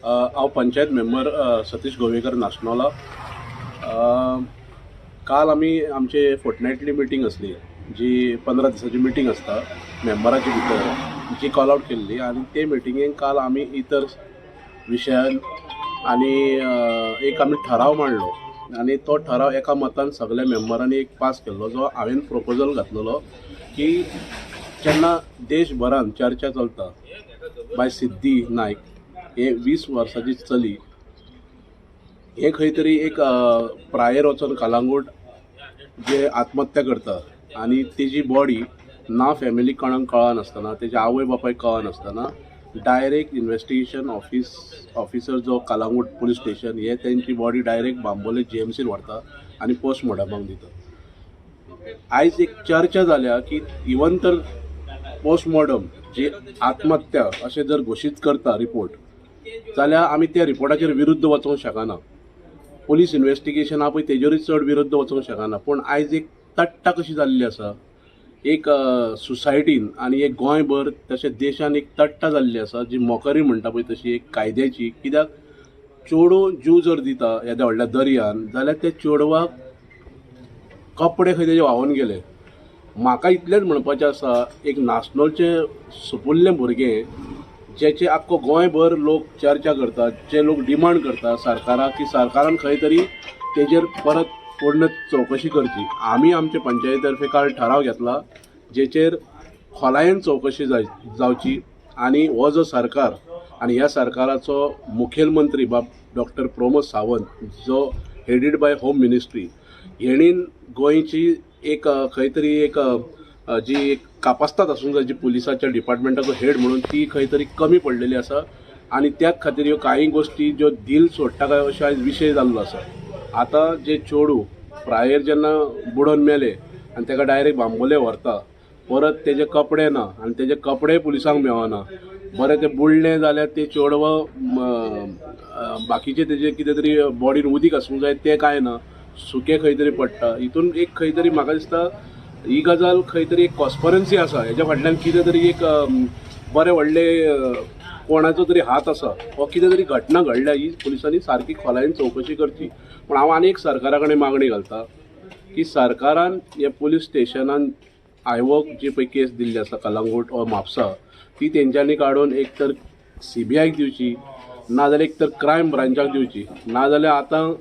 हांव पंचायत मेंबर सतीश गोवेकर, नासनोला. काल आमी आमचे फोर्टनायटली मिटींग आसली, जी 15 दिसाची मिटींग आसता मेंबराचे भितर, जी कॉल आवट केल्ली आनी ते मिटिंगेक काल आमी इतर विशयान आनी एक आमी ठराव मांडलो आनी तो ठराव एका मतान सगल्या मेंबरांनी एक पास केल्लो, जो हांवें प्रपोजल घातलेलो की जेन्ना देशभरान चर्चा चलता बाय सिद्धी नायक हे 20 वर्साची चली हे खंय तरी एक प्रायर वचोन कलांगूट जे आत्महत्या करता आनी तेजी बॉडी ना फॅमिली कोणाक कळनासतना, तेज्या आवय बापायक कळनासतना डायरेक्ट इन्वेस्टिगेशन ऑफिसर जो कलांगूट पुलीस स्टेशन हे तेंची बॉडी डायरेक्ट बांबोले जीएमसीन व्हरता आनी पोस्टमॉर्टमाक दिता. आयज एक चर्चा जाल्या की इवन तर पोस्टमॉर्टम जी आत्महत्या अशें जर घोशीत करता रिपोर्ट जाल्यार आमी त्या रिपोर्टाचेर विरुद्ध वचोंक शकना. पुलीस इन्वेस्टिगेशन आहा पळय तेजेरूय चड विरुद्ध वचोंक शकना. पूण आयज एक तट्टा कशी जाल्ली आसा एक सोसायटीन आनी एक गोंयभर तशें देशान एक तट्टा जाल्ली आसा, जी मोकरी म्हणटा पळय तशी एक कायद्याची. कित्याक चेडूं जीव जर दिता येद्या व्हडल्या दर्यान जाल्यार त्या चेडवाक कपडे खंय तेजे व्हांवून गेले. म्हाका इतलेंच म्हणपाचें आसा, एक नासनोलचें सुपुल्लें भुरगें जेचे आख्खो गोंयभर लोक चर्चा करतात, जे लोक डिमांड करतात सरकाराक की सरकारान खंय तरी तेजेर परत पूर्ण चवकशी करची. आमी आमचे पंचायती तर्फे काल ठराव घेतला जेचेर खोलायेन चवकशी जावची आनी हो जो सरकार आनी ह्या सरकाराचो मुखेलमंत्री बाब डॉक्टर प्रमोद सावंत जो हेडीड बाय होम मिनिस्ट्री हेणीन गोंयची एक खंय तरी एक जी एक कापास्ताद आसूंक जाय जी पुलिसाच्या डिपार्टमेंटाचो हेड म्हणून ती खंय तरी कमी पडलेली आसा आनी त्याच खातीर ह्यो कांय गोश्टी ज्यो धील सोडटा काय अशें आयज विशय जाल्लो आसा. आतां जे चेडूं प्रायर जेन्ना बुडोन मेलें आनी ताका डायरेक्ट बांबोले व्हरता, परत तेजे कपडे ना आनी तेजे कपडे पुलिसांक मेळना. बरें तें बुडलें जाल्यार तें चेडवां बाकीचे तेजे कितें तरी बॉडीन उदीक आसूंक जाय तें कांय ना, सुकें खंय तरी पडटा. हितून एक खंय तरी म्हाका दिसता ही गजाल खंय तरी एक कॉन्स्परन्सी आसा, हेज्या फाटल्यान कितें तरी एक बरें व्हडलें कोणाचो तरी हात आसा वा कितें तरी घटना घडल्या ही पुलिसांनी सारकी खोलायेन चवकशी करची. पूण हांव आनी एक सरकारा कडेन मागणी घालता की सरकारान हे पुलीस स्टेशनान आयवोक जी पळय केस दिल्ली आसा कलांगूट वा म्हापसा ती तेंच्यांनी काडून एक तर सीबीआयक दिवची, नाजाल्यार एक तर क्रायम ब्रांचाक दिवची. नाजाल्यार आतां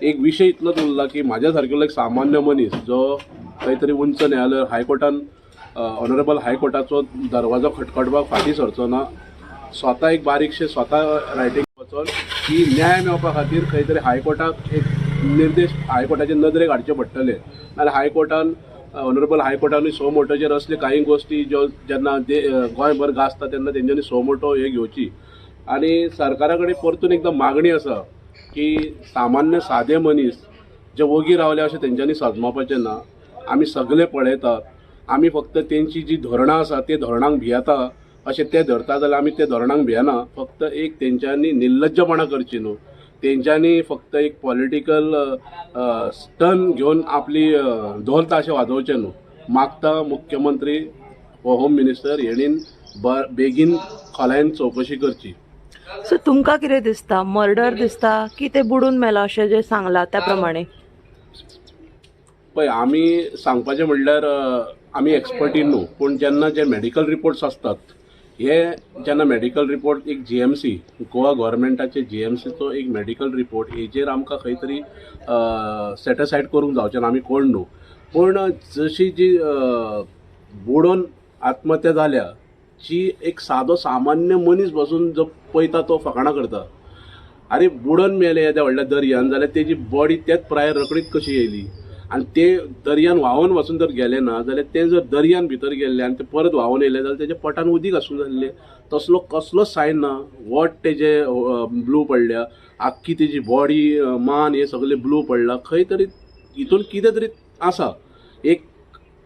एक विशय इतलोच उरला की म्हाज्या सारकेलो एक सामान्य मनीस जो खंय तरी उंच न्यायालय हायकोर्टान ऑनरेबल हायकोर्टाचो दरवाजो खटखटपाक फाटीं सरचो ना, स्वता एक बारीकशें स्वता रायटींग वचोन की न्याय मेळपा खातीर खंय तरी हायकोर्टाक एक निर्देश हायकोर्टाचे नदरेक हाडचे पडटले. नाजाल्यार हायकोर्टान ऑनरेबल हायकोर्टानूय सो मोटोचेर असले कांय गोश्टी ज्यो जेन्ना गोंयभर गाजता तेन्ना तेंच्यांनी सो मोटो हे घेवची. आनी सरकारा कडेन परतून एकदां मागणी आसा की सामान्य सादे मनीस जे वोगी रावले अशें तेंच्यांनी सजमावपाचें ना. आमी सगळे पळयतात, आमी फक्त तेंची जी धोरणां आसा ते धोरणांक भियेता अशें ते धरता जाल्यार आमी ते धोरणांक भियेना. फक्त एक तेंच्यांनी निर्लज्जपणां करची न्हू, तेंच्यांनी फक्त एक पॉलिटिकल स्टन घेवन आपली धोल ताशे वाजोवचे न्हू. मागता मुख्यमंत्री व होम मिनिस्टर हेणीन बेगीन खोलायेन चवकशी करची. सो तुमकां कितें दिसता, मर्डर दिसता की ते बुडून मेला अशें जें सांगलां त्या प्रमाणे? पळय आमी सांगपाचें म्हणल्यार आमी एक्सपर्टी न्हू, पूण जेन्ना जे मेडिकल रिपोर्ट्स आसतात हे जेन्ना मेडिकल रिपोर्ट एक जीएमसी गोवा गव्हर्मेंटाचे जीएमसीचो एक मेडिकल रिपोर्ट हेजेर आमकां खंय तरी सेटिसायड करूंक जावचें ना, आमी कोण न्हू. पूण जशी जी बुडोन आत्महत्या जाल्या जी एक सादो सामान्य मनीस बसून जो पळयता तो फकाणां करता. आरे बुडोन मेले येद्या व्हडल्या दर्यान जाल्यार तेजी बॉडी त्याच प्रायर रोखडीच कशी येयली आनी ते दर्यान व्हांवून वचून जर गेले ना जाल्यार ते जर दर्यान भितर गेल्ले आनी ते परत व्हांवून येयले जाल्यार तेज्या पोटान उदीक आसूंक जाय आसलें. तसलो कसलोच सायन ना, वट तेजे ब्लू पडल्या, आख्खी तेजी बॉडी मान हे सगळे ब्लू पडला. खंय तरी हितून कितें तरी आसा. एक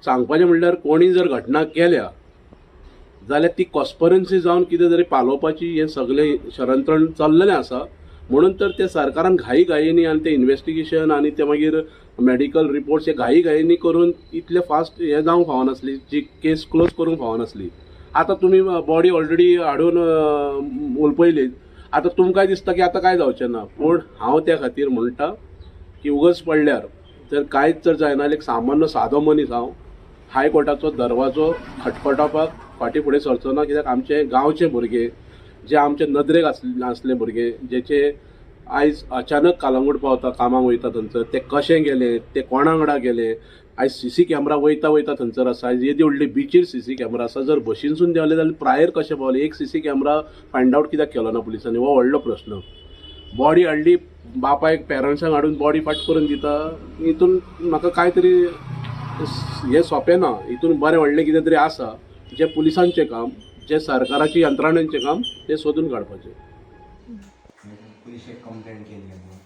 सांगपाचें म्हणल्यार कोणी जर घटना केल्या जाल्यार ती कॉन्स्परन्सी जावन कितें तरी पालोवपाची हें सगळें षडयंत्र चल्लेलें आसा. म्हणून तर ते सरकारान घाई घाईनी आनी ते इन्वेस्टिगेशन आनी ते मागीर मेडिकल रिपोर्ट्स हे घाई घाईनी करून इतले फास्ट हें जावंक फावनासली, जी केस क्लोज करूंक फावनासली. आतां तुमी बॉडी ऑलरेडी हाडून उलपयली, आतां तुमकां दिसता की आतां कांय जावचें ना, पूण हांव त्या खातीर म्हणटा की उगच पडल्यार जर कांयच जर जायना जाल्यार एक सामान्य सादो मनीस हांव हायकोर्टाचो दरवाजो खटखटावपाक फाटीं फुडें सरचो ना, कित्याक आमचे गांवचे भुरगे जे आमचे नदरेक आसले भुरगे जेचे आयज अचानक कालंगूट पावता, कामाक वयता थंयसर ते कशें गेले, ते कोणा वांगडा गेले, आयज सीसी कॅमरा वयता वयता थंयसर आसा, आयज येदी व्हडली बिचीर सीसी कॅमरा आसा, जर बशीनसून देंवले जाल्यार प्रायर कशें पावले, एक सीसी कॅमरा फायंड आवट कित्याक केलो ना पुलिसांनी, हो व्हडलो प्रस्न. बॉडी हाडली बापायक पेरंट्सांक हाडून बॉडी फाट करून दिता, हितून म्हाका कांय तरी हें सोंपें ना, हितून बरें व्हडलें कितें तरी आसा जें पुलिसांचें काम, जें सरकाराच्या यंत्रणांचें काम, तें सोदून काडपाचें. पुलिशेक कंप्लेंट केली आपूण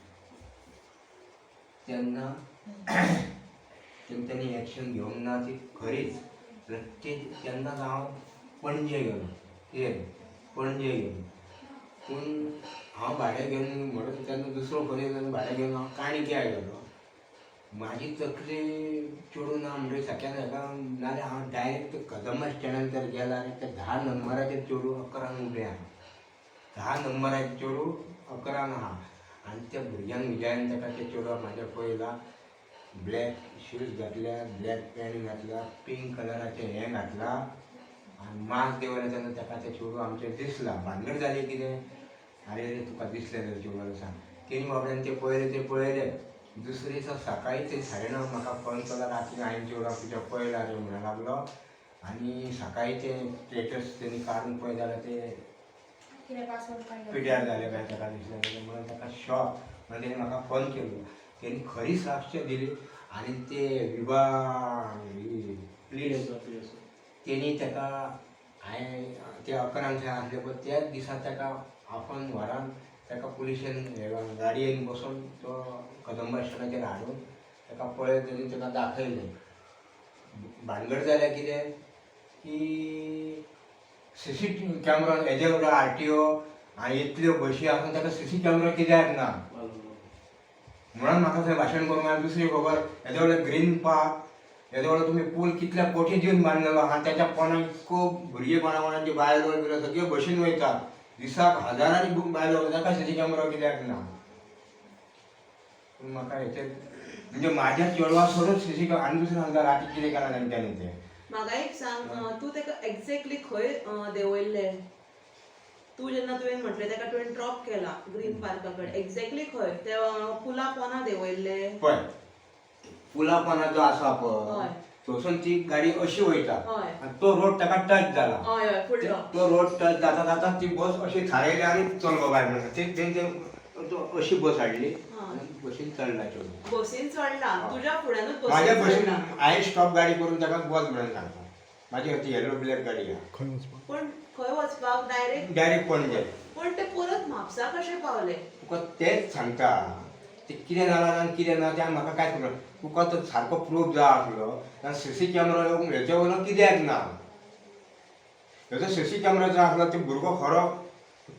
तेन्ना तेंच्यांनी एक्शन घेवंक ना ती खरीच. जाल्यार ते तेन्नाच हांव पणजे गेलो, कितें पणजे गेलो, पूण हांव भाडें घेवन म्हणून तेन्ना दुसरो फोन येयलो, भाडें घेवन हांव काणक्या गेलो. म्हाजी तकली चेडूं ना म्हणटकीर सगळ्यान हेका, नाजाल्यार हांव डायरेक्ट कदंबा स्टँडार तर गेला आनी त्या 10 नंबराचेर चेडूं 11 उबें आहा, 10 नंबराचेर चेडूं 11 आहा. आनी त्या भुरग्यांक विजयान ताका त्या चेडवाक म्हाज्या पळयला, ब्लॅक शूज घातल्या, ब्लॅक पॅन्ट घातला, पिंक कलराचें हें घातला आनी मास्क देंवयलें तेन्ना ताका तें चेडूं आमचें दिसलां. भानगड जाली कितें, आरे रे तुका दिसलें जाल्यार चेडवाक सांग. तेणी बाबड्यान तें पळयलें, तें पळयलें. दुसरे दिसा सकाळी ते 9:30 म्हाका फोन केलो, राती हांवें चेडवाक तुज्या पळयला रे म्हणून लागलो. आनी सकाळी ते स्टेटस तेणी काडून पळयत जाल्यार ते पिड्यार जालें काय ताका दिसलें जाल्यार म्हणून ताका शॉक. म्हणून तेणी म्हाका फोन केलो, तेणी खरी साक्ष दिली. आनी ते विभा प्लीज तेणी ताका हांवें ते 11 थंय आसले पळय त्याच दिसा ताका आपोवन व्हरान ताका पुलिशेन गाडयेन बसोवन तो कदंबा स्टँडाचेर हाडून ताका पळयत तेणी ताका दाखयलें. भानगड जाल्या कितें की सीसीटीव्ही कॅमरा हेजे व्हडलो RTO आनी इतल्यो बशी आसून ताका सीसी कॅमरा कित्याक ना म्हणून म्हाका थंय भाशण करूंक आनी दुसरी खबर, येदो व्हडलो ग्रीन पार्क, येदो व्हडलो तुमी पूल कितल्या कोटी दिवन बांदलेलो आहा, तेच्या पोंदा खूब भुरगीं कोणा कोणाची बायलो बियलो सगळ्यो बशीन वयता, दिसाक हजारांनी बायलो वयता, ताका सीसी कॅमरा कित्याक ना? पूण म्हाका हेचेर म्हणजे म्हाज्या चेडवा सोडून सीसी कॅमरा. आनी दुसरें सांगता राती कितें केलां तेंच्यांनी तें. म्हाका एक सांग, तूं ताका एक्झॅक्टली खंय देंवयल्लें? तूं जेन्ना तुवें म्हटलें ताका तुवें ड्रॉप केला ग्रीन पार्का कडेन, एक्झॅक्टली खंय ते पुला पोना देंवयल्लें? पळय पुला पोंदा जो आसा पळय थंयसून ती गाडी अशी वयता आनी तो रोड ताका टच जाला, हय हय फुडलो तो रोड टच जाता जाता ती बस अशी थारायली आनी चल गो बाय म्हणून ते अशी बस हाडली आनी बसीन चडला चेडूं. बसीन चडला तुज्या फुड्यानूच म्हाज्या बसीन बसीन चडला. हांवें स्टॉप गाडी करून ताका बस म्हणून सांगता, म्हाजी ती येलो ब्लॅक गाडी आहा. पण खंय वचपाक डायरेक्ट? डायरेक्ट पणजे. पण ते परत म्हापसा कशें पावले? तुका तेच सांगता, ते कितें जालां आनी कितें ना तें म्हाका कांयच खबर ना. तुका तो सारको प्रूफ जाय आसलो जाल्यार सीसी कॅमरा हेचे वयलो कित्याक ना? हेजो सीसी कॅमरा जो आसलो ते भुरगो खरो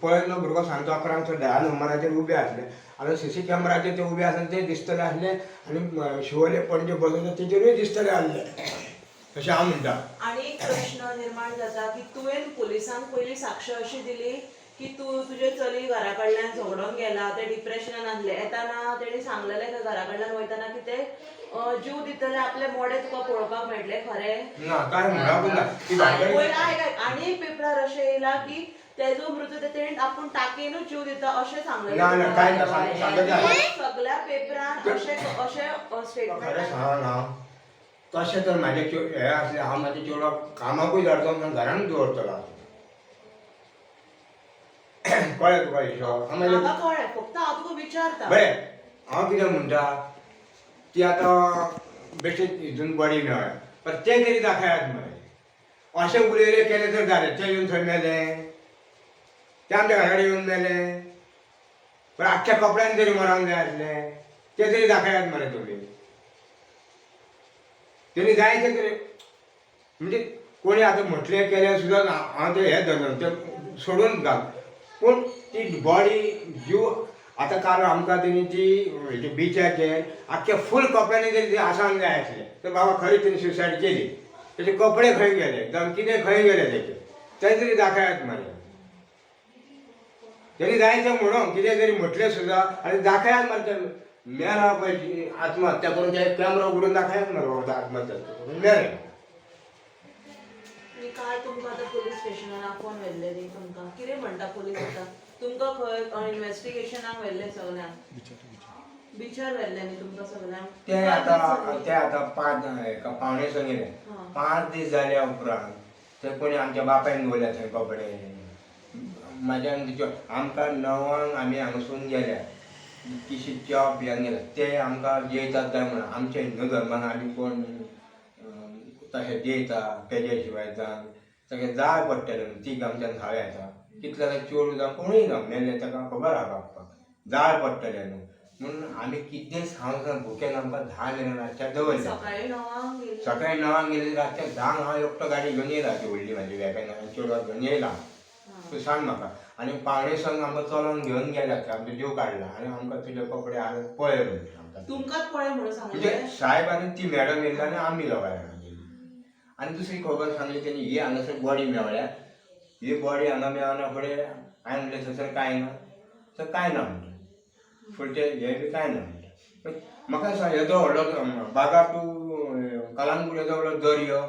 पळयल्लो भुरगो सांगता 11 10 नंबराचेर उबे आसले आनी सीसी कॅमराचेर ते उबे आसले ते दिसतले आसले आनी शिवोले पणजे बस आसा तेचेरूय दिसतले आसले तशें हांव म्हणटा. आनी एक प्रश्न निर्माण जाता की तुवें पुलिसांक पयली साक्ष अशी दिली की तूं तुजें चली घरा कडल्यान झगडोन गेला, ते डिप्रेशनान आसले, येताना तेणी सांगलेलें खंय घरा कडल्यान वयताना की ते जीव दितले आपले मोडे तुका पळोवपाक मेळटलें, खरें? ना काय म्हणपाकूच ना ती भानगड. पयर आयक आयक, आनी एक पेपरार अशें येयलां की तेजो मृत्यू तेणी आपूण टाकेनूच जीव दिता अशें सांगलेलें. ना ना काय ना सांगत ना. सगळ्या पेपरान अशें अशें खरें स्टेटमेंट. सांग हांव तशें तर म्हाजें हें आसलें हांव म्हाज्या चेडवाक कामाकूय धाडटलो ना घरानूच दवरतलो. कळ्ळें तुका हिशोब? हांव म्हाज्या म्हाका कळ्ळें, फक्त हांव तुका विचारता. बरें हांव कितें म्हणटा ती आतां बेश्टे हितून बॉडी मेळ्ळ्या पण तें तरी दाखयात मरे. अशें उलयलें केलें तर जालें, तें येवन थंय मेलें, तें आमच्या घरा कडेन येवन मेलें, पण आख्ख्या कपड्यान तरी मरोंक जाय आसलें, तें तरी दाखयात मरे तुमी. तेणी जाय तें तरी म्हणजे कोणी आतां म्हटलें केलें सुद्दां हांव तें हें धरना, तें सोडून घाल, पूण ती बॉडी जीव आतां काल आमकां तेणी ती हेजे बिचाचेर आख्खे फूल कपड्यांनी तरी ती आसांक जाय आसलें तर बाबा खरी तेणी सुसायड केली, तेजे कपडे खंय गेले जावं कितें खंय गेले तेजे, तें तरी दाखयात मरे. तेणी जायतें म्हणून कितें तरी म्हटलें सुद्दां आनी दाखयात मरे ते मेला पळय आत्महत्या करून ते कॅमरा उगडून दाखयात मरे बाबा आत्महत्या करून मेले. आनी काल तुमकां आतां पुलीस स्टेशनार आपोवन व्हेल्ले न्ही तुमकां कितें म्हणटा पुलीस आतां तुमकां खंय इन्वेस्टिगेशनाक व्हेल्ले सगल्यांक बिचार व्हेल्ले न्ही तुमकां सगल्यांक ते आतां ते आतां पांच एका पावणे संग येयले. हां. 5 दीस जाल्या उपरांत ते कोणी आमच्या बापायन दवरल्या थंय कपडे म्हाज्यान तिच्यो आमकां 9 आंक आमी हांगासून गेल्या किशी च्या पियान गेल्या ते आमकां जेयतात काय म्हणून आमच्या हिंदू धर्मान आमी कोण तशें जेयता पेजे शिवाय जावन ताका जाय पडटलें न्हू तीग आमच्यान खावं येता कितले जाल्यार चेडूं जावं कोणूय जावं मेल्लें ताका खबर आहा बाप्पाक जाय पडटलें न्हू म्हणून आमी कितेंच खावंक भुकेन आमकां 10 मेरेन रातच्या दवरलें. सकाळी 9 आंक गेली. सकाळी 9 आंक गेली रातच्या 10 आंक हांव एकटो गाडी घेवन येयला ती व्हडली म्हाजी वॅगन आनी चेडवाक घेवन येयला. तूं सांग म्हाका आनी पावणे संग आमकां चलोन घेवन गेल्या थंय आमचो जीव काडला आनी आमकां तुजे कपडे आहा पळय म्हणटा आमकां. तुमकांच पळय म्हणून म्हणजे सांगलें. साहेब आनी ती मॅडम येयली आनी आमी दोगांय जाणां गेली. आनी दुसरी खबर सांगली तेणी ही हांगासर बॉडी मेवळ्या ही बॉडी हांगा मेळना फुडें हांवें म्हणलें थंयसर कांय ना तर कांय ना म्हणटा फुडचें हें बी कांय ना म्हणटा. पण म्हाका सांग येदो व्हडलो बागा टू कलांगूट येदो व्हडलो दर्यो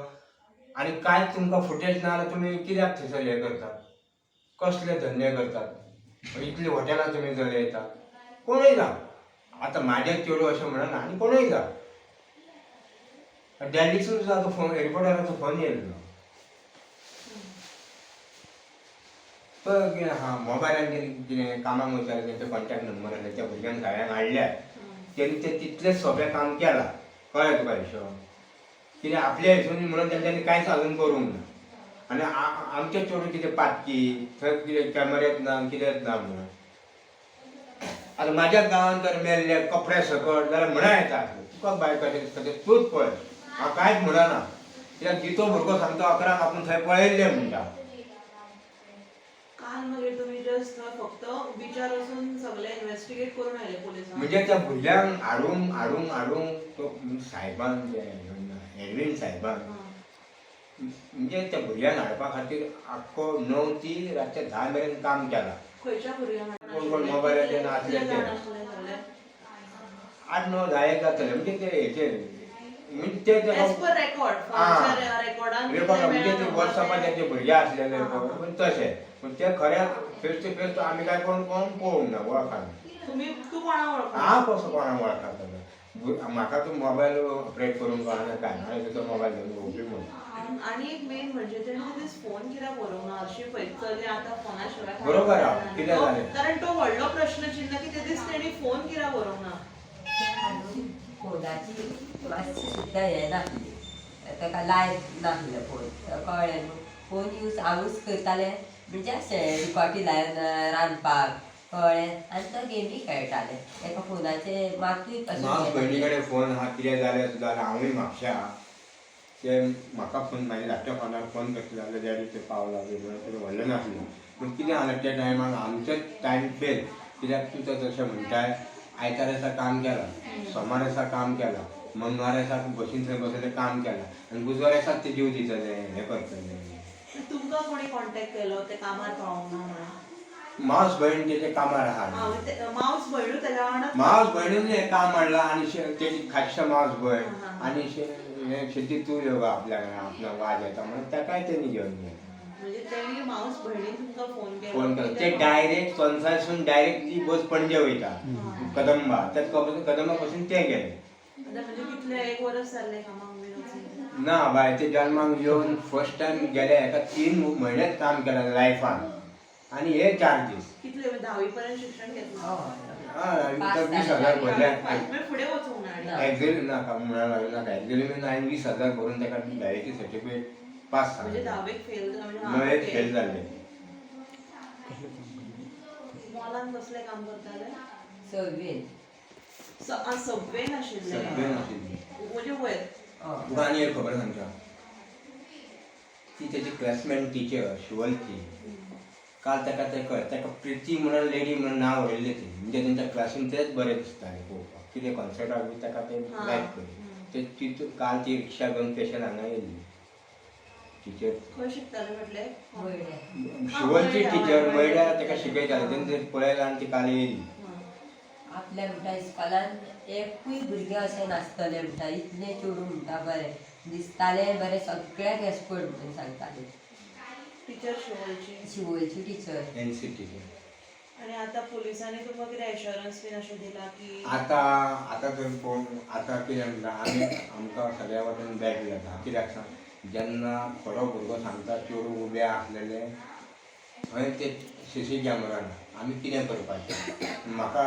आनी कांयच तुमकां फुटेज ना जाल्यार तुमी कित्याक थंयसर हें करतात कसले धंदे करतात इतली हॉटेलां तुमी चलयता कोणूय जावं आतां म्हाजें चेडूं अशें म्हणना आनी कोणूय जावं दिल्लीसून सुद्दां आतां फोन रिपोर्टराचो फोन येयल्लो तो कितें आहा मोबायलान कितें कामाक वयताले तेंचे कॉन्टॅक्ट नंबर आसले त्या भुरग्यांक सगळ्यांक हाडल्या तेणी तें तितलेंच सोंपें काम केलां कळ्ळें तुका हिशोब कितें आपल्या हिशोबान म्हणून तेंच्यांनी कांयच अजून करूंक ना. आनी आमचें चेडूं कितें पातकी थंय कितें कॅमेरेत ना कितेंच ना म्हणून आतां म्हाज्या गांवांत जर मेल्ले कपडे सकट जाल्यार म्हणा येता आसलें तुका बाय कशें दिसता तें तूंच पळय हांव कांयच म्हणना कित्याक जितो भुरगो सांगता 11 आंक आपूण थंय पळयल्लें म्हणटा. काल मागीर तुमी जस्ट थंय फक्त बिचार वचून सगळे इन्वेस्टिगेट करून आयले पुलिसांक. म्हणजे त्या भुरग्यांक हाडूंक हाडूंक हाडूंक तो सायबान ते एडवीन सायबान म्हणजे त्या भुरग्यांक हाडपा खातीर आख्खो 9 ती रातच्या 10 मेरेन काम केलां. खंयच्या भुरग्यांक? कोण कोण मोबायलाचेर नासले कितले ते. जाण आसले सगळे? 8, 9, 10 एक जातले म्हणजे ते हेचेर म्हणजे ते एज पर रेकॉर्ड आं. रेकॉर्डान रेकॉर्ड म्हणजे ते वर्सापाचे जे भुरगे आसलेले पळय पूण तशे पूण ते खऱ्या फेस टू फेस आमी काय कोण कोण पळोवंक ना वळखाना. तुमी तूं कोणाक वळखता? हांव कसो कोणाक वळखतलो म्हाका तूं मोबायल ऑपरेट करूंक कळना काय ना हांवें तुजो मोबायल घेवन भोंवपी म्हणून. आनी एक मेन म्हणजे तेणी ते दीस फोन कित्याक व्हरूंक ना हरशीं पळय चली आतां फोना शिवाय कांय बरोबर आहा, जायना. कितें जालें? कारण तो व्हडलो प्रश्न चिन्ह की ते दीस तेणी फोन कित्याक व्हरूंक ना. फोनाची मातशी सुद्दां हें नासली ताका लायक नासलें फोन कळ्ळें न्हू. फोन यूज हांवूच करतालें म्हणजे अशें रिकॉटी लावन रांदपाक कळ्ळें आनी तो गेमी खेळटाले ताका फोनाचें मातूय मावस पासून भयणी कडेन फोन आहा कितें जालें सुद्दां जाल्यार हांवूय म्हापश्या आहा ते म्हाका फोन म्हाज्या धाकट्या फोनार फोन करतले जाल्यार डॅडी ते पावला बी म्हणून तें व्हडलें नासलें पूण कितें जालें त्या टायमाक आमचेच टायम फेल कित्याक तूं तर तशें म्हणटाय आयतार दिसा काम केलां सोमार दिसा काम केलां मंगळार दिसा बशीन थंय बसयलें काम केलां आनी बुधवार दिसाच ते जीव दितले हें करतले. तुमकां कोणी कॉन्टॅक्ट केलो ते कामार पावोंक ना म्हणून? मावस भयण तेजे कामार आहा. मावस भयणू तेज्या वांगडा मावस भयणीन हें काम हाडलां आनी तेजी खातशा मावस भयण आनी हें शेती तूं यो गो आपल्या आपणाक वाज येता म्हणून ताकाय तेणी घेवन गेलें. म्हणजे तेणी मावस भयणीन तुमकां फोन केलो फोन की केलो ते ते डायरेक्ट सोनसारसून डायरेक्ट ती बस पणजे वयता कदंबा त्या कदंबा पासून ते गेले. आतां म्हणजे कितले एक वरस जाल्लें कामाक बीन वचून? ना बाय ते जल्माक येवन फर्स्ट टायम गेले हेका 3 म्हयनेच काम केलां लायफान आनी हे 4 दीस. कितले धावी पर्यंत शिक्षण घेतलं? हय पास 20,000 भरले. म्हणजे फुडें वचूंक ना आनी. एक्झेल नाका म्हणा नाका एक्झेल हांवें 20,000 भरून ताका धावेची सर्टिफिकेट पास म्हणजे सांगलें. धावेक फेल म्हणजे णवेक फेल जाल्ले. मॉलान कसलें काम करताले? सव्वेन सबवेन आशिल्ले. सगळें नाशिल्लें. म्हणजे वयर हय. तुका आनी एक खबर सांगता ती तेजी क्लासमेट टिचर शिवलची काल ताका तें कळ ताका प्रिती म्हणून लेडी म्हणून नांव वळयल्लें ती म्हणजे तेंच्या क्लासीन तेच बरें दिसतालें पळोवपाक कितें कॉन्सर्टाक बी ताका ते लायक करी ते ती काल ती रिक्षा घेवन स्पेशल हांगा येयल्ली. टिचर. खंय शिकताले म्हटलें? वयल्या. शिवलची टिचर मयड्या ताका शिकयताले तेन्ना ते पळयला आनी ती काल येयली. आपल्या म्हणटा इस्कॉलान एकूय भुरगें अशें नासतलें म्हणटा, इतलें चेडूं म्हणटा बरें दिसतालें, बरें सगळ्याक एक्सपर्ट म्हणून सांगतालें. टिचर शिवोलची? शिवोलची टिचर. N C teacher. आणि आता पोलिसांनी तुमकां कितें एश्योरन्स बीन अशें दिला की आतां आतां तर पळोवन आतां कितें म्हणटा, आमी आमकां सगळ्या वाटेन बॅड जाता. कित्याक सांग, जेन्ना खरो भुरगो सांगता चेडूं उबें आसलेलें थंय ते सी सी कॅमेरा ना, आमी कितें करपाचें? म्हाका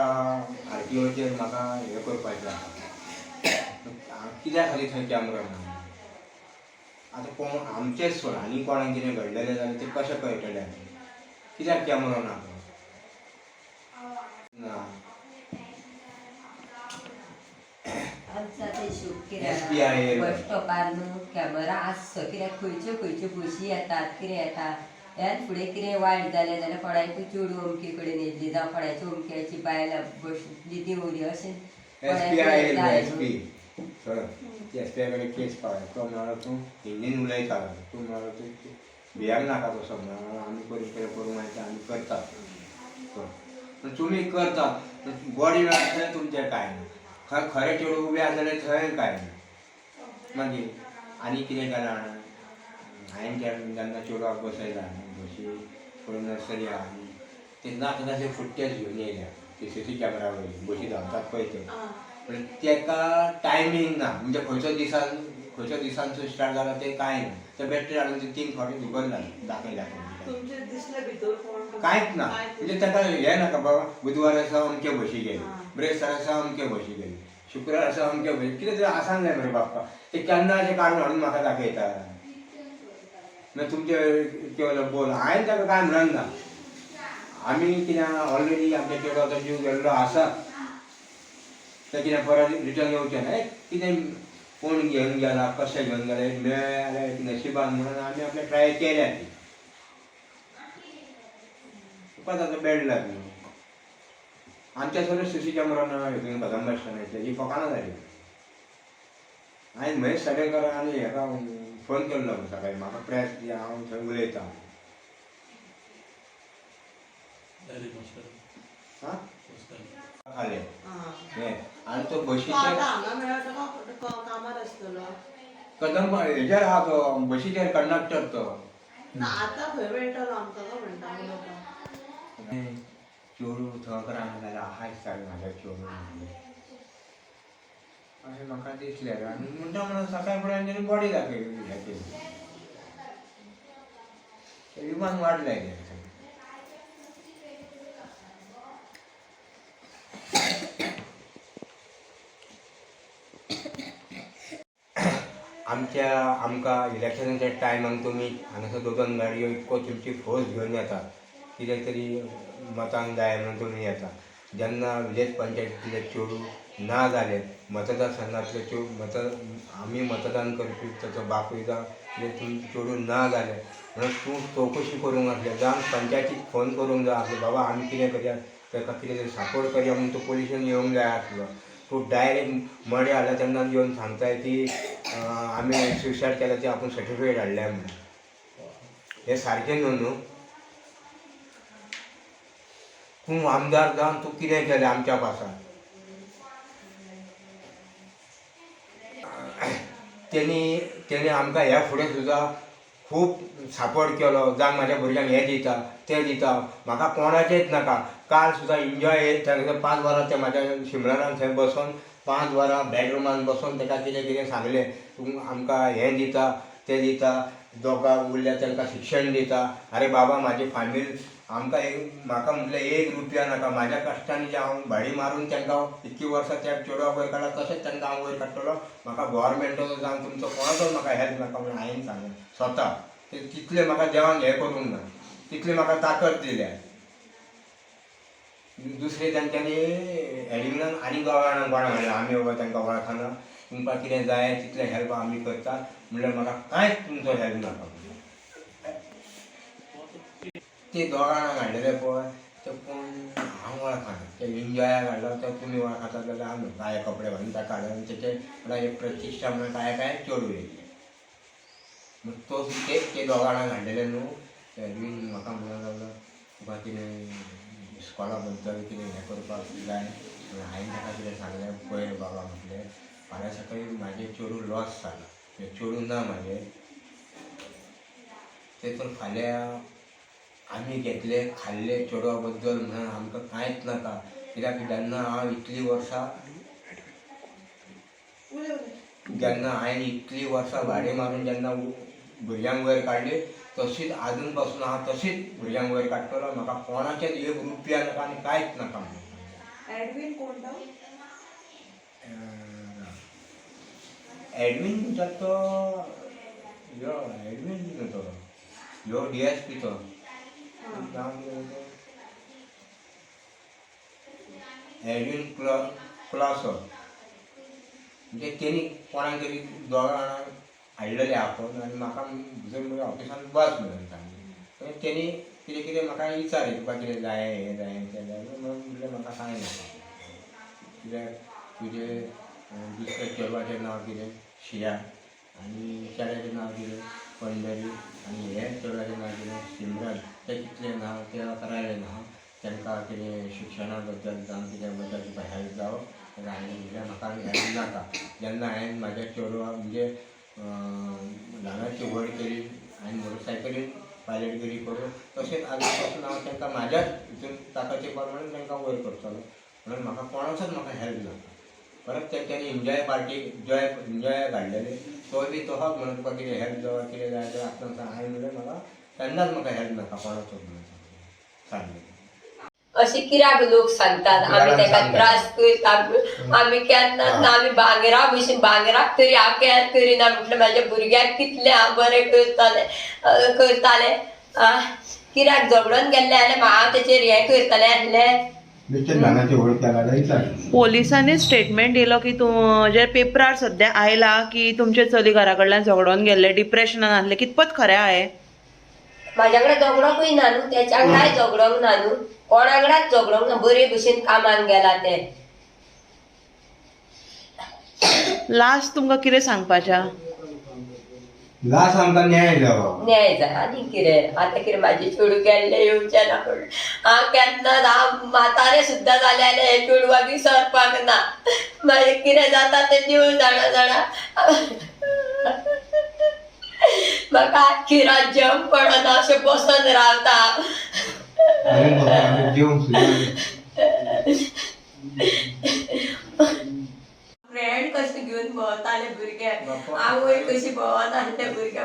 आर टी ओचेर म्हाका हें करपाचें आसा, कित्या खातीर थंय कॅमेरा ना? आतां कोण आमचेच सोड, आनी कोणाक कितें घडलेलें जाल्यार तें कशें कळटलें आमी? कित्याक कॅमेरा ना तो ना? आमचो आतां हिशोब SBI. कितें, बस स्टॉपार न्हू कॅमेरा आसचो, कित्याक खंयच्यो खंयच्यो बशी येतात, कितें येता, ह्यान फुडें कितें वायट जालें जाल्यार कोणाकूय चेडूं अमके कडेन येयल्ली जावं कोणाची अमक्याची बायल बशींतली देंवली अशें एस पी I कोणाकूय जाय एस न्हू. P sir, S P I कडेन केस पावय. तो म्हळ्यार तूं हिंदीन उलयता, तूं म्हळ्यार तूं भियाक नाका तसो म्हळ्यार आमी पयलीं पयलीं करूंक जाय तें आमी करतात. पूण तुमी करतात, बॉडी मेळटा थंय तुमचें कांय ना, खंय खरें चेडूं उबें आसलें थंय कांय ना. मागीर आनी कितें केलां जाणा, हांवें जेन्ना चेडवाक बसयला न्हू बशी फुडें नर्सरी आहा न्ही, ते नाका तशे फुट्टेज घेवन येयल्या सी सी कॅमेरा वयली बशी धांवतात पळय ते. पण तेका टायमींग ना, म्हणजे खंयचो दिसान खंयच्या दिसांचो स्टार्ट जाला ते कांय ना. ते बॅटरी हाडून ते तीन फावटी दुखत दाखयल्या. तुमचे दिसले भितर कोण? कांयच ना. म्हणजे ताका हें नाका बाबा, बुधवार आसा अमके बशी गेली, ब्रेस्तार आसा अमके बशी गेली, शुक्रार आसा अमके बशी, कितें तरी आसांक जाय मरे बाप्पा. ते केन्ना अशें काडून हाडून म्हाका दाखयता. मागीर तुमचे केवल बोल, हांवें ताका कांय म्हणन ना. आमी कितें ऑलरेडी आमच्या चेडवाचो जीव गेल्लो आसा, ते कितें परत रिटर्न येवचें ना. कितें कोण घेवन गेला, कशें घेवन गेला, एक मेळ्ळें जाल्यार एक नशिबान म्हणून आमी आपलें ट्राय केल्या ती. तुकाच आतां बेड लागली. आमच्या सगळे सी सी कॅमेरा ना हितून कदंब स्टँडाचेर ही फकाणां जाली. हांवें महेश साडेकर आनी हेका फोन केल्लो सकाळी, म्हाका प्रेस दी, हांव थंय उलयतां. आं खालें हें आनी तो तो बशीचेर आतां हांगा मेळ्ळो तो कामार आसतलो. कदंब हेजेर आहा तो बशीचेर कंडक्टर तो. ना, आतां खंय मेळटलो आमकां काय म्हणटा उलोवपाक? चेडूं थंय जाल्यार आहा दिसता म्हाज्या चेडूं अशें म्हाका दिसलें. आनी म्हणटा म्हणून सकाळी फुडें तेणी बॉडी दाखयली, हें केली, विमान वाडलें तें. आमच्या आमकां इलेक्शनाच्या टायमाक तुमी हांगासर दोन दोन गाडयो इतको तुमची फोर्स घेवन येतात, कितें तरी मतांक जाय म्हणून तुमी येता. जेन्ना विलेज पंचायतींतले चेडूं ना जाले, मतदारसंघांतले चेडूं मत आमी मतदान करपी ताचो बापूय जावं कितें तुमचें चेडूं ना जालें म्हणून तूं चवकशी करूंक आसलें, जावं पंचायतीक फोन करूंक जाय आसलो, बाबा आमी कितें करया, ताका कितें तरी सपोर्ट करया म्हणून तूं पोलिसान येवंक जाय आसलो. तूं डायरेक्ट मडें हाडल्या तेन्ना येवन सांगताय की आमी सुसायड केल्या, ती आपूण सर्टिफिकेट हाडल्या म्हणून. हें सारकें न्हू न्हू. तूं आमदार जावन तूं कितें केलें आमच्या पासान? तेणी तेणी आमकां ह्या फुडें सुद्दां खूब सपोर्ट केलो. जावं म्हाज्या भुरग्यांक हें दिता तें दिता, म्हाका कोणाचेंच नाका. काल सुद्दां इंजॉय तांकां 5 वरां ते म्हाज्या शिमरान थंय बसोन 5 वरां बेडरुमान बसोन ताका कितें कितें सांगलें, तूं आमकां हें दिता तें दिता, दोगां उरल्या तांकां शिक्षण दिता. आरे बाबा, म्हाजी फामील आमकां एक म्हाका म्हटलें 1 रुपया नाका. म्हाज्या कश्टांनी जें हांव भाडी मारून तांकां इतकी वर्सां त्या चेडवाक वयर काडला, तशेंच तांकां हांव वयर काडटलो. म्हाका गोवोरमेंटाचो जावं तुमचो कोणाचो म्हाका हेल्प नाका म्हणून हांवें सांगलें स्वता. ते तितलें म्हाका देवान हें करूंक ना, तितली म्हाका ताकद दिल्या. दुसरें तांच्यांनी एडिंगनान आनी गोव्यान कोणा म्हणलें आमी बाबा तांकां वळखना, तुमकां कितें जाय तितलें हेल्प आमी करता म्हणल्यार म्हाका कांयच तुमचो हेल्प नाका. ते दोगां जाणांक हाडलेले पळय, ते कोण हांव वळखना. ते इंजॉयाक हाडलो तो तुमी वळखता जाल्यार हांव काळे कपडे घालून ताका हाडले आनी तेचे म्हळ्यार एक प्रतिश्ठा म्हणून काय काय चेडूं येयल्लें. मग तो ते ते दोगां जाणांक हाडलेले न्हू एडवीन म्हाका म्हणूंक लागलो तुका कितें इस्कॉला बद्दल कितें हें करपाक जाय. म्हणून हांवें ताका कितें सांगलें, पळय बाबा म्हटलें फाल्यां सकाळीं म्हाजें चेडूं लॉस जालां, तें चेडूं ना म्हाजें, तेतून फाल्यां आमी घेतले खाल्ले चेडवा बद्दल म्हणून आमकां कांयच नाका. कित्याक जेन्ना हांव इतलीं वर्सां जेन्ना हांवें इतलीं वर्सां भाडें मारून जेन्ना भुरग्यांक वयर काडली तशीच आजून पासून हांव तशीच भुरग्यांक वयर काडटलो. म्हाका कोणाचेच एक रुपया नाका आनी कांयच नाका म्हणून. एडवीन कोण तो? एडवीन म्हणटात तो यो एडवीन न्हू तो यो डी एस पी तो नांव कितें तेचें? एडवीन क्लासो. म्हणजे तेणी कोणाक तरी दोगां जाणांक हाडलेले आपोवन आनी म्हाका भितर म्हज्या ऑफिसान बस म्हणून सांगलें. तेणी कितें कितें म्हाका विचारलें, तुका कितें जाय हें जाय तें जाय म्हणून. म्हणलें म्हाका कांय नाका, कित्याक तुजें दुसऱ्या चेडवाचें नांव कितें शिया आनी चेड्याचें नांव कितें पंढरी आनी हे चेडवाचें नांव कितें सिमरन, तें कितलें ना तें करायलें ना, तांकां कितें शिक्षणा बद्दल जावं कित्या बद्दल तुका हेल्प जावो. जाल्यार हांवें म्हणलें म्हाका हेल्प नाका. जेन्ना हांवें म्हाज्या चेडवा म्हणजे ल्हानाची व्हड केली, हांवें मोटरसायकलीन पायलटगिरी करून, तशेंच आजून पासून हांव तांकां म्हाज्याच हितून ताकाचे प्रमाणे तांकां वयर करतलो म्हणून म्हाका कोणाचोच म्हाका हेल्प नाका. परत तेंच्यांनी एन्जॉय पार्टी एन्जॉयाक हाडलेले तो बी तसोच म्हणून तुका कितें हेल्प जावो कितें जाय जाल्यार आपणाक सांग. हांवें म्हणलें म्हाका तेन्नाच म्हाका हेल्प नाका कोणाचोच म्हणून सांगलें. अशें कित्याक लोक सांगतात आमी ताका त्रास करता, आमी केन्नाच ना, आमी भांगरा भशेन भांगराक तरी हांव केन्ना करिना. म्हटलें म्हाज्या भुरग्याक कितलें हांव बरें करतालें. कित्याक झगडोन गेल्लें जाल्यार हांव तेचेर हें करतलें आसलें. पोलिसांनी स्टेटमेंट दिलो की तूं जे पेपरार सद्या आयला की तुमचे चली घरा कडल्यान झगडोन गेल्ले, डिप्रेशनान आसले, कितपत खरें आहे? म्हाज्या कडेन झगडोंकूय ना न्हू, तेच्या वांगडाय झगडोंक ना न्हू, कोणा वांगडाच झगडोंक ना, बरे भशेन कामाक गेला तें. लास्ट तुमकां कितें सांगपाचें? लास्ट आमकां न्याय जावो, न्याय जाय आनी कितें. आतां कितें म्हाजें चेडूं गेल्लें येवचें ना म्हणून हांव केन्ना हांव म्हातारें सुद्दां जालें जाल्यार हें चेडवाक विसरपाक ना. मागीर कितें जाता तें देव जाणा जाणा. म्हाका आख्खी रात जेवण पडना, अशें बसून रावता. फ्रेंड कशें घेवन भोंवताले भुरगे, आवय कशी भोंवनासले भुरगे,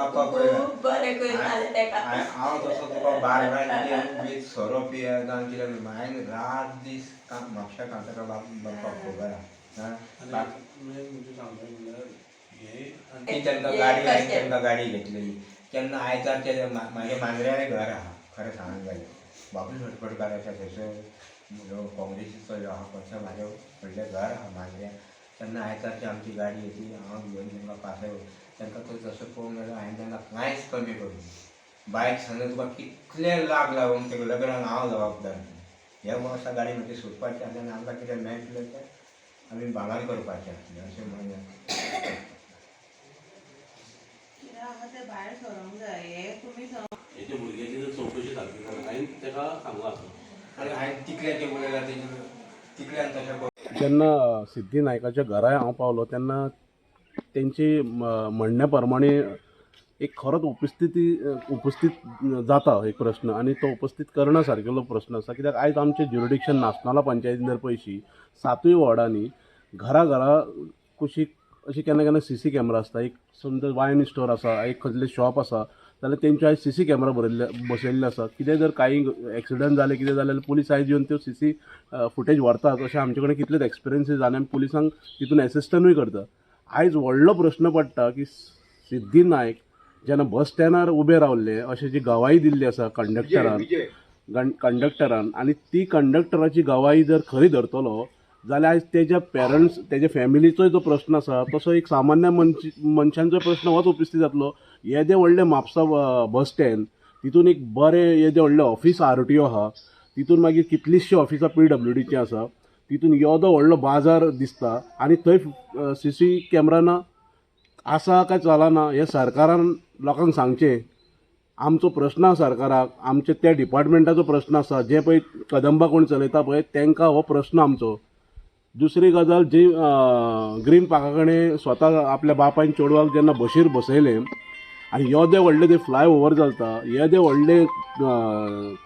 खूब बरें करताले तेका. हांव तसो तुका बार बार सोरो पिये जावं कितें, हांवें रात दीस म्हापशा कांतारा बाप्पाक खबर आहा. तांकां गाडी, हांवें तांकां गाडी घेतलेली तेन्ना आयतार ते म्हाज्या मांद्र्याय घर आहा. खरें सांगूंक जाल्यार बाबूल फटफटकाराच्या थंयसर ह्यो काँग्रेसीचो ह्यो आहा पक्षां म्हाजें व्हडलें घर आहा मांद्र्या. तेन्ना आयतारची आमची गाडी येतली, हांव घेवन तांकां पासय. तांकां तो जसो पळोवंक गेलो हांवें तांकां कांयच कमी करूंक ना. बायक सांगता तुका कितले लाग लागून ते लग्नाक हांव जबाबदार. ह्या वर्सा गाडी म्हजी सोदपाची आसली आनी आमकां कितें मेळटलें तें आमी भांगर करपाचें आसलें अशें म्हणून. भायर सरोंक जाय हे तुमी. हेच्या भुरग्याची जर चवकशी सारकी जाली, हांवें ताका सांगलां. आनी हांवें तिकल्याचें उलयलां तेजें तिकल्यान तशें. जेन्ना सिद्धी नायकाच्या घराय हांव पावलो तेन्ना तेंची म्हणण्या प्रमाणे एक खरोच उपस्थित जाता एक प्रस्न आनी तो उपस्थित करना सारकेलो प्रस्न आसा. कित्याक आयज आमचें ज्युरिडिक्शन नासनाला पंचायतीन जर पळयशी सातूय वॉर्डांनी घरा घरा कुशीक अशी केन्ना केन्ना सीसी कॅमेरा आसता. एक समजा वायन स्टोर आसा, एक कसलें शॉप आसा जाल्यार तेंचे आयज सीसी कॅमेरा बरयल्ले बसयल्ले आसा. कितें जर कांय एक्सिडंट जालें कितें जालें जाल्यार पुलीस आयज येवन त्यो सीसी फुटेज व्हरतात. अशें आमचे कडेन कितलेच एक्सपिरियन्सीस जाले आनी पुलिसांक तितून एसिस्टंटूय करता. आयज व्हडलो प्रस्न पडटा की सिद्धी नायक जेन्ना बस स्टँडार उबे रावल्ले अशें जी गवाही दिल्ली आसा कंडक्टरान कंडक्टरान आनी ती कंडक्टराची गवाही जर खरी धरतलो जाल्यार आयज तेज्या पेरंट्स तेज्या फॅमिलीचोय जो प्रस्न आसा तसो एक सामान्य मनशांचो प्रस्न होच उपस्थित जातलो. येदें व्हडलें म्हापसा बस स्टँड तितून एक बरें येदें व्हडलें ऑफीस आरटीओ आहा, तितून मागीर कितलींशीं ऑफिसां पीडब्ल्यूडीचीं आसा, तितून येदो व्हडलो बाजार दिसता आनी थंय सीसी कॅमेरा ना. आसा काय चलना हें सरकारान लोकांक सांगचें. आमचो प्रस्न आसा सरकाराक, आमचे त्या डिपार्टमेंटाचो प्रस्न आसा, जे पळय कदंबा कोण चलयता पळय तांकां हो प्रस्न आमचो. दुसरी गजाल जी ग्रीन पार्का कडेन स्वता आपल्या बापायन चेडवाक जेन्ना बशीर बसयलें आनी येदे व्हडले ते फ्लाय ओवर चलता, येदे व्हडले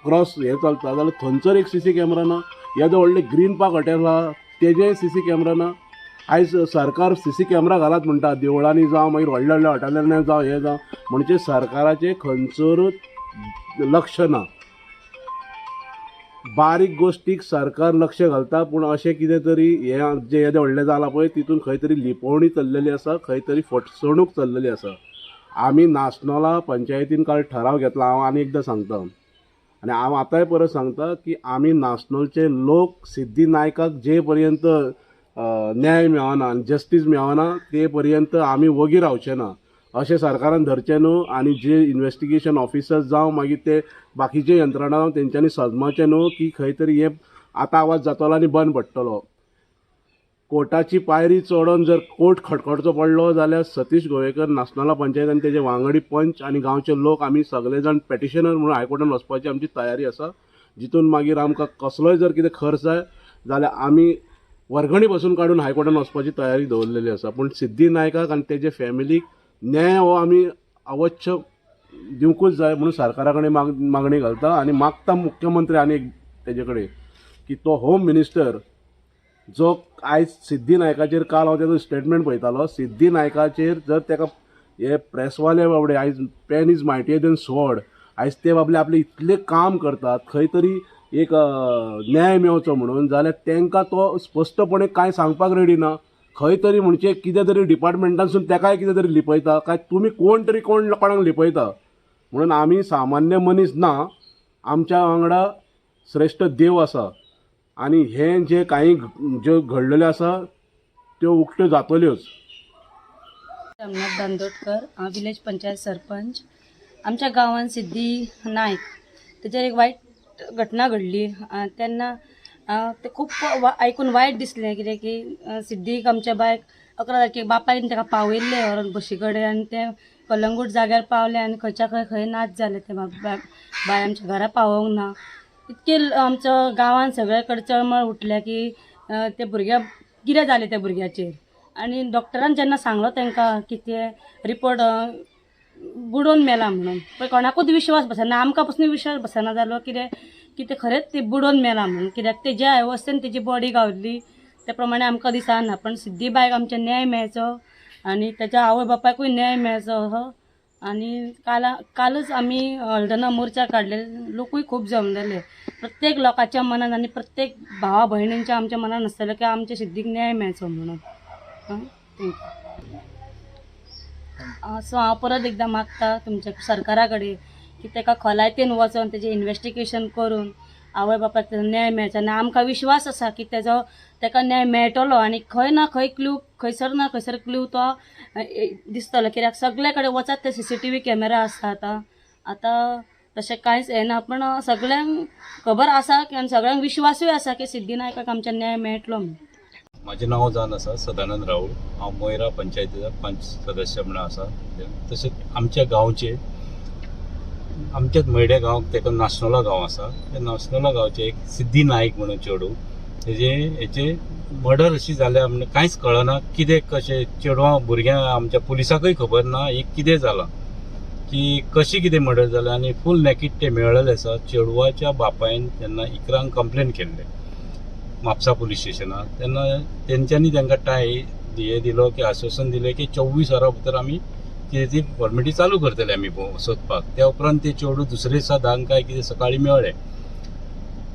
क्रॉस हे चलता जाल्यार थंयसर एक सीसी कॅमेरा ना. येदे व्हडले ग्रीन पार्क हॉटेल आहा तेजेय सीसी कॅमेरा ना. आयज सरकार सीसी कॅमेरा घालात म्हणटा देवळांनी जावं मागीर व्हडल्या व्हडल्या हॉटेलांनी जावं हें जावं, म्हणजे सरकाराचें खंयसरूच लक्ष ना. बारीक गोश्टीक सरकार लक्ष घालता पूण अशें कितें तरी हें जें येदें व्हडलें जालां पळय तितून खंय तरी लिपोवणी चल्लेली आसा, खंय तरी फटसणूक चल्लेली आसा. आमी नासनोला पंचायतीन काल ठराव घेतला. हांव आनी एकदां सांगता आनी हांव आतांय परत सांगता की आमी नासनोलचे लोक सिद्धी नायकाक जे पर्यंत न्याय मेळना आनी जस्टीस मेळना ते पर्यंत आमी वगी रावचे ना अशें सरकारान धरचें न्हू. आनी जे इन्वेस्टिगेशन ऑफिसर्स जावं मागीर ते बाकीचे यंत्रणा तेंच्यांनी सजमाचें न्हू की खंय तरी हें आतां आवाज जातलो आनी बंद पडटलो. कोर्टाची पायरी चडोन जर कोर्ट खटखटचो पडलो जाल्यार सतीश गोवेकर नासनोला पंचायत आनी तेजे वांगडी पंच आनी गांवचे लोक आमी सगळे जाण पेटिशनर म्हणून हायकोर्टान वचपाची आमची तयारी आसा. जितून मागीर आमकां कसलोय जर कितें खर्च जाय जाल्यार आमी वर्गणी बसून काडून हायकोर्टान वचपाची तयारी दवरलेली आसा. पूण सिद्धी नायकाक आनी तेजे फॅमिलीक न्याय हो आमी अवश्य दिवंकूच जाय म्हणून सरकारा कडेन मागणी घालता आनी मागता मुख्यमंत्री आनी एक तेजे कडेन की तो होम मिनिस्टर जो आयज सिद्धी नायकाचेर काल हांव तेजो स्टेटमेंट पळयतालो, सिद्धी नायकाचेर जर तेका हे प्रेसवाले बाबडे आयज pen is mightier than sword, आयज ते बाबले आपले इतले काम करतात खंय तरी एक न्याय मेळचो म्हणून, जाल्यार तांकां तो स्पश्टपणे कांय सांगपाक रेडी ना. खंय तरी म्हणजे कितें तरी डिपार्टमेंटांसून तेकाय कितें तरी लिपयता, काय तुमी कोण तरी कोण कोणाक लिपयता. म्हणून आमी सामान्य मनीस ना, आमच्या वांगडा श्रेश्ठ देव आसा आनी हें जें कांय ज्यो घडलेल्यो आसा त्यो उक्त्यो जातल्योच. रमनाथ दांदोडकर, हांव विलेज पंचायत सरपंच. आमच्या गांवांत सिद्धी नायक तेजेर एक वायट घटना घडली तेन्ना तें खूब आयकून वायट दिसलें. कितें की सिद्धीक आमच्या बायक 11 तारखेक बापायन ताका पावयल्लें व्हरोन बशी कडेन आनी तें कलंगूट जाग्यार पावलें आनी खंयच्या खंय खंय नाच जालें. तें बाय आमच्या घरा पावोंक ना. इतके आमच्या गांवांत सगळे कडेन चळमळ उठल्या की ते भुरग्याक कितें जालें त्या भुरग्याचेर. आनी डॉक्टरान जेन्ना सांगलो तांकां की ते रिपोर्ट बुडोवन मेला म्हणून, पळय कोणाकूच विश्वास बसना, आमकां पसून विश्वास बसना जालो कितें की ते खरेंच ते बुडोवन मेला म्हणून. कित्याक ते ज्या अवस्थेन तेजी बॉडी गावली त्या प्रमाणे आमकां दिसना. पण सिद्धी बायक आमच्या न्याय मेळचो आनी तेच्या आवय बापायकूय न्याय मेळचो असो. आनी कालच आमी हळदणा मोर्चा काडले, लोकूय खूब जमलेले. प्रत्येक लोकांच्या मनान आनी प्रत्येक भावा भयणींच्या आमच्या मनान आसतलें की आमच्या सिद्धीक न्याय मेळचो म्हणून. Thank you. सो हांव परत एकदां मागता तुमच्या सरकारा कडेन की ताका खोलायतेन वचोन तेजें इन्वेस्टिगेशन करून आवय बापायक तेजो न्याय मेळचो. आनी आमकां विश्वास आसा की तेजो ताका न्याय मेळटलो आनी खंय ना खंय क्लू, खंयसर ना खंयसर क्लू तो दिसतलो. कित्याक सगळे कडेन वचत ते CCTV camera आसता. आतां आतां तशें कांयच येना, पण सगळ्यांक खबर आसा की आनी सगळ्यांक विश्वासूय आसा की सिद्धी नायकाक आमच्या न्याय मेळटलो म्हणून. म्हाजें नांव जावन आसा सदानंद राऊळ. हांव मोयरा पंचायतीचो पंच सदस्य म्हणून आसा. तशेंच आमच्या गांवचे आमच्याच मयड्या गांवाक तेका नासनोला गांव आसा. त्या नासनोला गांवचे एक सिद्धी नायक म्हणून चेडूं तेजे हेचे मर्डर अशी जाल्या म्हणजे कांयच कळना कितें कशें. चेडवां भुरग्यांक आमच्या पुलिसाकूय खबर ना हें कितें जालां की कशें कितें मर्डर जालें. आनी फूल नॅकीड ते मेळ्ळेले आसा. चेडवाच्या बापायन तेन्ना 11 कंप्लेन केल्ले म्हापसा पुलीस स्टेशनार. तेन्ना तेंच्यांनी तांकां टाय हे दिलो की आश्वासन दिलें की 24 वरां भितर आमी कितें ती फॉर्मेलिटी चालू करतले आमी सोदपाक. त्या उपरांत ते चेडूं दुसरे दिसा 10 काय कितें सकाळीं मेळ्ळें.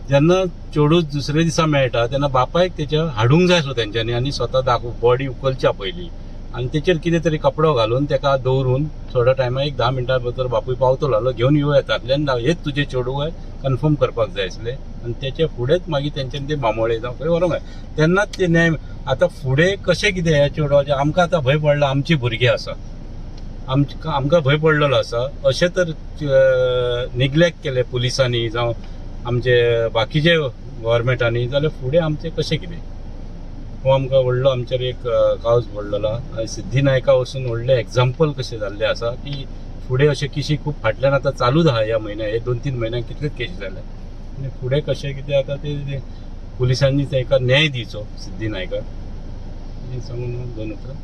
जेन्ना चेडूं दुसरे दिसा मेळटा तेन्ना बापायक तेच्या हाडूंक जाय आसलो तेंच्यांनी आनी स्वता दाखोव बॉडी उखलच्या पयलीं आनी तेचेर कितें तरी कपडो घालून तेका दवरून थोड्या टायमा एक 10 मिनटां भितर बापूय पावतलो जाल्यार घेवन येवं येतातल्यान हेच तुजें चेडूं कन्फर्म करपाक जाय आसलें. आनी तेचे फुडेंच मागीर तेंच्यांनी ते बांबोळे जावं खंय व्हरूंक जाय तेन्नाच ते न्याय. आतां फुडें कशें कितें ह्या चेडवाचें आमकां आतां भंय पडला. आमची भुरगीं आसा, आमकां भंय पडलेलो आसा. अशें तर निग्लेक्ट केलें पुलिसांनी जावं आमचे बाकीचे गव्हर्मेंटांनी जाल्यार फुडें आमचें कशें कितें. हो आमकां व्हडलो आमचेर एक कावज पडलेलो आनी सिद्धी नायका वचून व्हडलें एग्जाम्पल कशें जाल्लें आसा की फुडें अशे केशी खूब फाटल्यान आतां चालूच आहा. ह्या म्हयन्या हे 2-3 म्हयन्याक कितलेच केशी जाले आनी फुडें कशें कितें आतां ते पुलिसांनी तांकां न्याय दिवचो सिद्धी नायकाक. आनी सांगून 2 उतरां.